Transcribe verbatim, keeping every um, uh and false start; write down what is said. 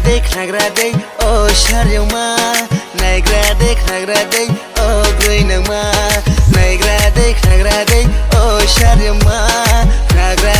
De khnagra de, o saryoma. Naigra de khnagra de, o groi nangma. Naigra de khnagra de, o saryoma. Khnagra